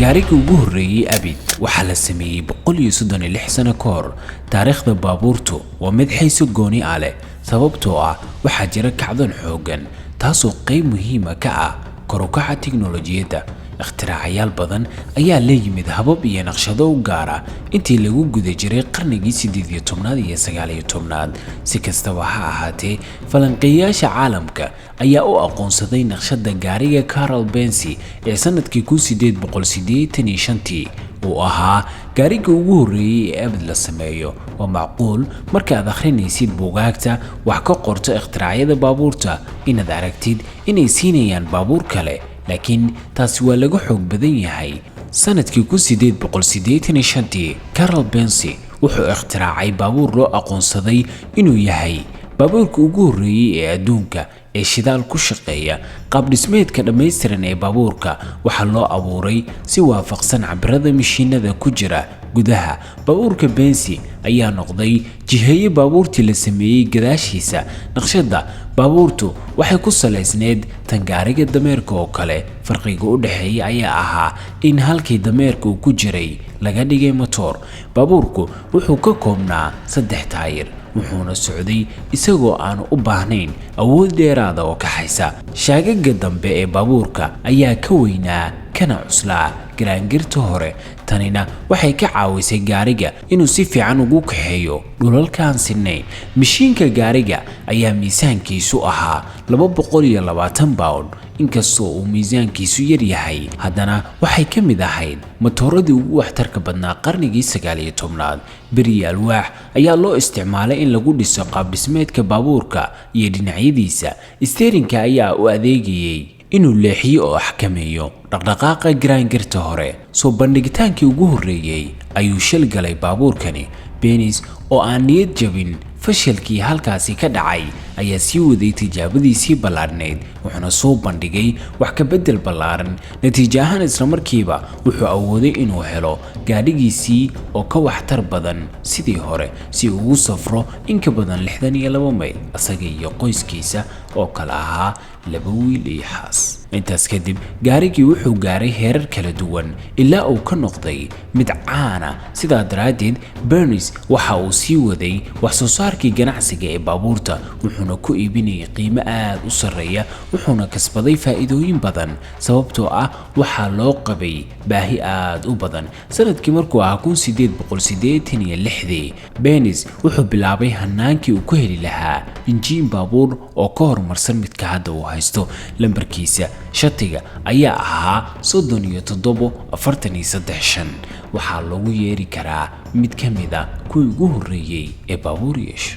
Gaariga ugu horreeyey abid waxaa la sameeyey 136 sano ka hor. Taariikhda baabuurtu waa mid xiiso gooni ah leh, sababtoo ah waxaa jira kacdoon xooggan, taasoo qayb muhiima ka ah kor u kaca tiknoolajiyadda. Ikhtiraacyaal badan ayaa la yimid habab iyo naqshado u gaar ah intii lagu guda jiray qarnigii 18aad iyo 19aad. Si kastaba ha ahaatee, falanqeeyayaasha caalamka ayaa u aqoonsaday naqshadda gaariga Carl Benz ee sanadkii 1885tii uu ahaa gaariga ugu horreeyey ee abid la sameeyo. Waa macquul marka aad akhrinaysid buugaagta wax ka qorto ikhtiraacyada baabuurta inaad aragtid inay siinayaan baabuur kale, laakiin taasi waa laga xoog badan yahay. Sanadkii 1885tii, Carl Benz wuxuu ikhtiraacay baabuur loo aqoonsaday inuu yahay baabuurka ugu horreeyey ee adduunka ee shidaal ku shaqeeya. Qaab dhismeedka dhammaystiran ee baabuurka waxaa loo abuuray si waafaqsan cabirada mishiinada ku jira gudaha baabuurka. Benz ayaa noqday jiheeye baabuurtii la sameeyey gadaashiisa. Naqshadda baabuurtu waxay ku salaysneyd tan gaariga dameerka oo kale. Farqiga u dhexeeya ayaa ahaa in halkii dameerka uu ku jiray laga dhigay matoor. Baabuurku wuxuu ka koobnaa saddex taayir, wuxuuna socday isagoo aanu u baahnayn awood dheeraada oo kaxaysa. Shaagaga dambe ee baabuurka ayaa ka weynaa kana cuslaa garaangirta hore. Tanina waxay ka caawisay gaariga inuu si fiican ugu kaxeeyo dhulalkaan sinnayn. Mishiinka gaariga ayaa miisaankiisu ahaa 220 pound. Inkastoo uu miisaankiisu yar yahay, haddana waxay ka mid ahayd matooradii ugu waxtarka badnaa qarnigii 19aad. Beriya alwaax ayaa loo isticmaalay in lagu dhiso qaabdhismeedka baabuurka iyo dhinacyadiisa. Isteerinka ayaa u adeegayay inuu leexiyo oo xakameeyo dhaqdhaqaaqa garaangirta hore. Soo bandhigitaankii ugu horreeyey ayuu shil galay baabuurkani. Benz oo aan niyad jabin fashalkii halkaasi ka dhacay ayaa sii waday tijaabadiisii ballaadhnayd, wuxuuna soo bandhigay wax ka beddel ballaaran. Natiijo ahaan, islamarkiiba wuxuu awooday inuu helo gaadhigiisii oo ka waxtar badan sidii hore, si uu ugu safro in ka badan 62 mayl, isaga iyo qoyskiisa oo kale ahaa laba wiil iyo xaas. Intaas kadib, gaarigii wuxuu gaaray heerar kala duwan ilaa uu ka noqday mid caana. Sidaa daraaddeed, Benz waxa uu sii waday wax soo saarkii ganacsiga ee baabuurta, wuxuuna ku iibinayay qiimo aad u sarreeya, wuxuuna kasbaday faa'iidooyin badan, sababtoo ah waxaa loo qabay baahi aad u badan. Sanadkii markuu ahaa 1886dii, Benz wuxuu bilaabay hanaankii uu ku heli lahaa injiin baabuur oo ka horumarsan midka hadda uu haysto. Lambarkiisa shatiga ayaa ahaa 37435. Waxaa loogu yeeri karaa mid ka mid a kuwii ugu horreeyey ee baabuur yeesho.